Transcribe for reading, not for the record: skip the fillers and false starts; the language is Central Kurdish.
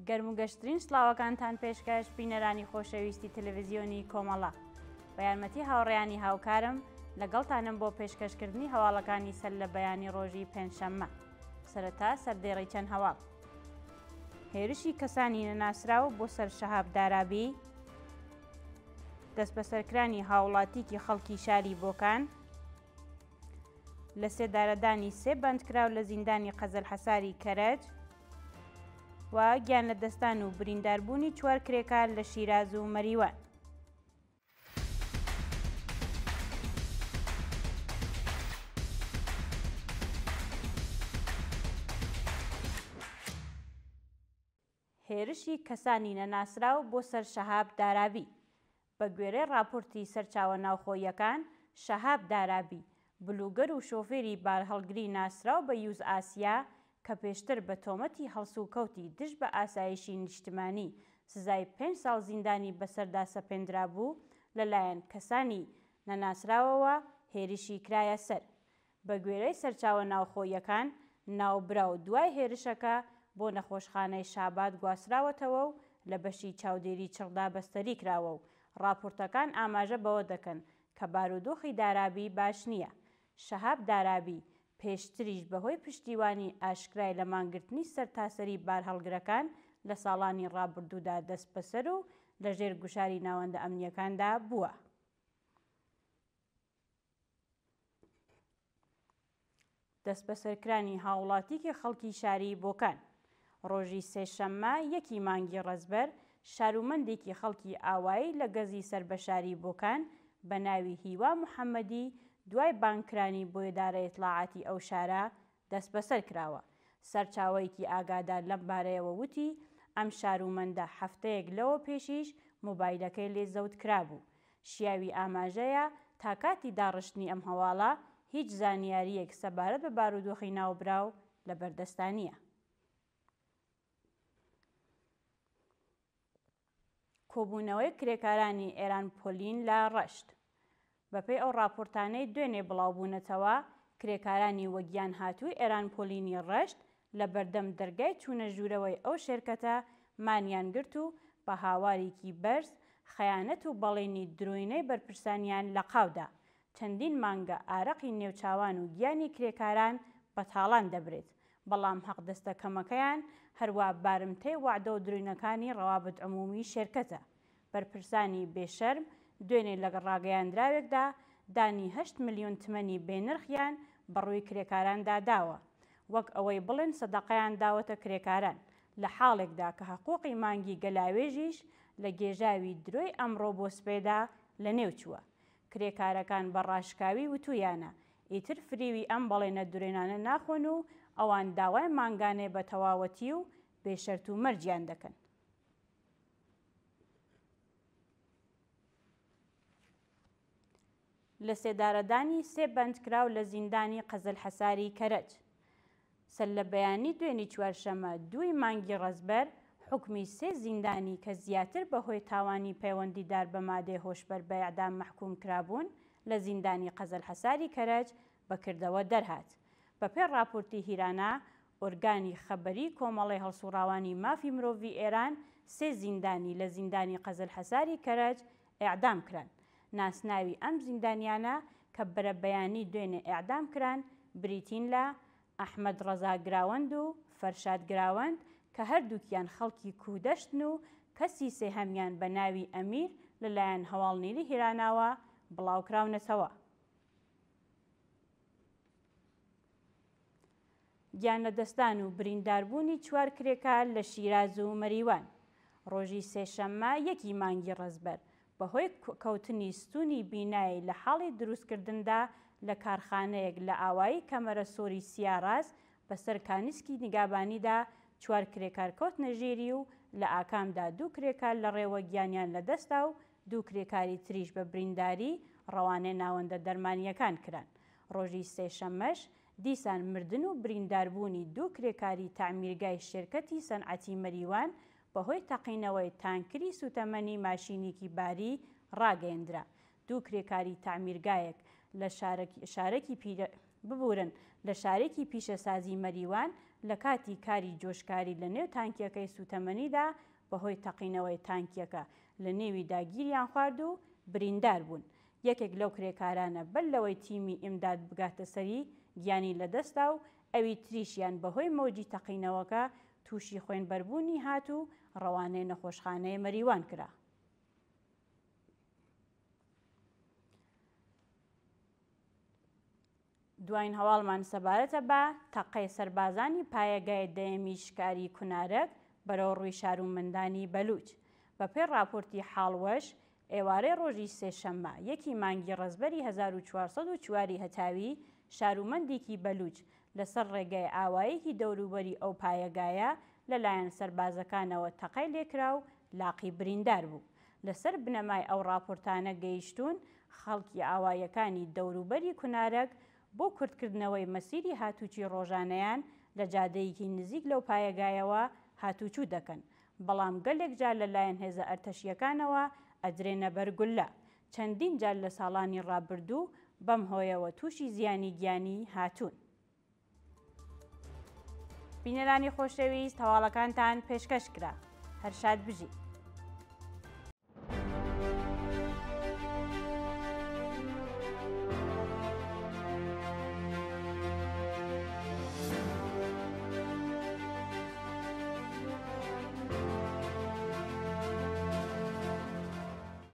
گەرم و گەشترین سڵاوەکانتان پێشکەش بینەرانی خۆشەویستی تەلەڤیزیۆنی کۆمەڵە. بە یارمەتی هاوڕێیانی هاوکارم لەگەڵتانم بۆ پێشکەشکردنی هەواڵەکانی سەر لە بەیانی ڕۆژی پێنجشەممە. سەرەتا سەردێڕی چەند هەواڵ. هێرشی کەسانی نەناسراو بۆ سەر شەهاب دارابی، دەستبەسەرکرانی هاوڵاتیکی خەڵکی شاری بۆکان، لەسێدارەدانی سێ بەندکراو لە زیندانی قەزەلحەساری کەرەج و گیانلەدەستدان و برینداربوونی چوار کرێکار لە شیراز و مەریوان. هێرشی کەسانی نەناسراو بۆ سەر شەهاب دارابی بە گوێرەی ڕاپۆرتی سەرچاوە ناوخۆییەکان، شەهاب دارابی، بلوگەر و شۆفێری بارهەڵگری ناسراو بە یوز ئاسیا کە پێشتر بە تۆمەتی هەڵسوکەوتی دژ بە ئاسایشی نیشتمانی سزای پێنج ساڵ زیندانی بەسەردا سەپێندرابوو، لەلایەن کەسانی نەناسراوەوە هێرشی کرایە سەر. بەگوێرەی سەرچاوە ناوخۆییەکان، ناوبراو دوای هێرشەکە بۆ نەخۆشخانەی شاباد گواستراوەتەوە و لە بەشی چاودێری چڕدا بەستەری کراوە و ڕاپۆرتەکان ئاماژە بەوە دەکەن کە بارودۆخی دارابی باش نییە. شەهاب دارابی پێشتریش بەهۆی پشتیوانی ئاشکرای لە مانگرتنی سەرتاسەری بارهەڵگرەکان لە ساڵانی ڕابردوودا دەستبەسەر و لەژێر گوشاری ناوەندە ئەمنییەکاندا بووە. دەستبەسەرکرانی هاووڵاتیکی خەڵکی شاری بۆکان ڕۆژی سێشەممە یەکی مانگی ڕەزبەر شارومەندێکی خەڵکی ئاوایی لە گەزی سەر بە شاری بۆکان بە ناوی هیوا محەممەدی دوای بانگکرانی بۆ ئیدارە ئیتڵاعاتی ئەو شارە دەستبەسەر کراوە. سەرچاوەیەکی ئاگادار لەم بارەیەوە وتی، ئەم شارومەندە هەفتەیەک لەوە پێشیش مۆبایلەکەی لێ زەوت کرابوو. شیاوی ئاماژەیە تا کاتی داڕشتنی ئەم هەواڵە هیچ زانیارییەک سەبارەت بە بارودۆخی ناوبراو لە بەردەستا نییە. کۆبوونەوەی کرێکارانی ئێران پۆلین لە ڕەشت. بەپێی ئەو ڕاپۆرتانەی دوێنێ بڵاوبوونەتەوە، کرێکارانی وەگیانهاتووی ئێران پۆلینی ڕەشت لە بەردەم دەرگای چوونە ژوورەوەی ئەو شێرکەتە مانیان گرت و بە هاوارێکی بەرز خەیانەت و بەڵێنی درۆینەی بەرپرسانیان لەقاو دا. چەندین مانگە ئارەقی نێوچاوان و گیانی کرێکاران بە تاڵان دەبرێت، بەڵام حەقدەستە کەمەکەیان هەروا بارمتەی وەعدە و درۆینەکانی ڕەوابت عمومی شێرکەتە. بەرپرسانی بێ شەرم دوێنێ لە ڕاگەیاندراوێکدا دانی هەشت ملیون تمەنی بێ نرخیان بە ڕووی کرێکاراندا داوە وەک ئەوەی بڵێن سەدەقەیان داوەتە کرێکاران لە حاڵێکدا کە هەقوقی مانگی گەلاوێژیش لە گێژاوی درۆی ئەمڕۆ بۆ سبەیدا لە نێو چووە. کرێکارەکان بە ڕاشکاوی وتوویانە ئیتر فریوی ئەم بەڵێنە درۆینانە ناخۆن و ئەوان داوای مانگانەی بە تەواوەتی و بێ شەرت و مەرجیان دەکەن. لەسێدارەدانی سێ بەندکراو لە زیندانی قەزلحەساری کەرەج. سەرلەبەیانی دوێنی چوارشەمە دووی مانگی ڕەزبەر حوکمی سێ زیندانی کە زیاتر بە هۆی تاوانی پەیوەندیدار بە مادەی هۆشبەر بە ئێعدام مەحکووم کرابوون لە زیندانی قەزلحەساری کەرەج بە کردەوە دەرهات. بەپێی ڕاپۆرتی هیرانا، ئۆرگانی خەبەریی کۆمەڵەی هەڵسووڕاوانی مافی مرۆڤی ئێران سێ زیندانی لە زیندانی قەزلحەساری کەرەج ئێعدام کران. ناسناوی ئەم زیندانیانە کە بەرەبەیانی دوێنێ ئێعدام کران بریتین لە، ئەحمەد ڕەزا گراوەند و فەرشاد گراوەند کە هەردووکیان خەڵکی کوودەشتن و کەسی سێهەمیان بە ناوی ئەمیر لەلایەن هەواڵنیری هیراناوە بڵاوکراونەتەوە. گیانلەدەستدان و برینداربوونی چوار کرێکار لە شیراز و مەریوان ڕۆژی سێشەممە یەکی مانگی ڕەزبەر بەهۆی کەوتنی ستوونی بینای لە حاڵی دروستکردندا لە کارخانەیەک لە ئاوایی کەمەرە سۆری سیاڕاز بەسەر کانیسکی نیگابانیدا چوار کرێکار کەوتنە ژێری و لە ئاکامدا دوو کرێکار لە ڕێوە گیانیان لەدەستدا و دوو کرێکاری تریش بە برینداری ڕەوانەی ناوەندە دەرمانییەکان کران. ڕۆژی سێشەممەش دیسان مردن و برینداربوونی دوو کرێکاری تەعمیرگای شێرکەتی سەنعەتی مەریوان بەهۆی تەقینەوەی تانکری سووتەمەنی ماشینێکی باری ڕاگەیەندرا. دوو کرێکاری تەعمیرگایەک لە شارەکی. ببورن لە شارێکی پیشەسازی مەریوان لە کاتی کاری جۆشکاری لە نێو تانکیەکەی سوتەمەنیدا بەهۆی تەقینەوەی تانکیەکە لە نێویدا گیریان خوارد و بریندار بوون. یەکێک لەو کرێکارانە بەر لەوەی تیمی ئیمداد بگاتە سەری گیانی لەدەستدا و ئەوی تریشیان بەهۆی مەوجی تەقینەوەکە تووشی خوێنبەربوونی هات و ڕەوانەی نەخۆشخانەی مەریوان کرا. دواین هەواڵمان سەبارەتە بە تەقەی سەربازانی پایەگای دەیەمی شکاری کونارەک بەرەو ڕووی شارومەندانی بەلوچ. بەپێی ڕاپۆرتی حاڵوەش، ئێوارەی ڕۆژی سێشەممە یەکی مانگی ڕەزبەری 1404 ی هەتاوی شارومەندێکی بەلوچ لەسەر ڕێگای ئاواییەکی دەوروبەری ئەو پایەگایە لەلایەن سەربازەکانەوە تەقەی لێکرا و لاقی بریندار بوو. لەسەر بنەمای ئەو ڕاپۆرتانە گەیشتوون خەڵکی ئاواییەکانی دەوروبەری کونارەک بۆ کورتکردنەوەی مەسیری هاتوچی ڕۆژانەیان لە جادەیەکی نزیک لەو پایەگایەوە هاتوچو دەکەن، بەڵام گەلێک جار لە لایەن هێزە ئەرتەشییەکانەوە ئەدرێنە بەر گوللە. چەندین جار لە ساڵانی ڕابردوو بەم هۆیەوە تووشی زیانی گیانی هاتوون. بینەرانی خۆشەویست هەواڵەکانتان پێشکەش کرا. هەر شاد بژین.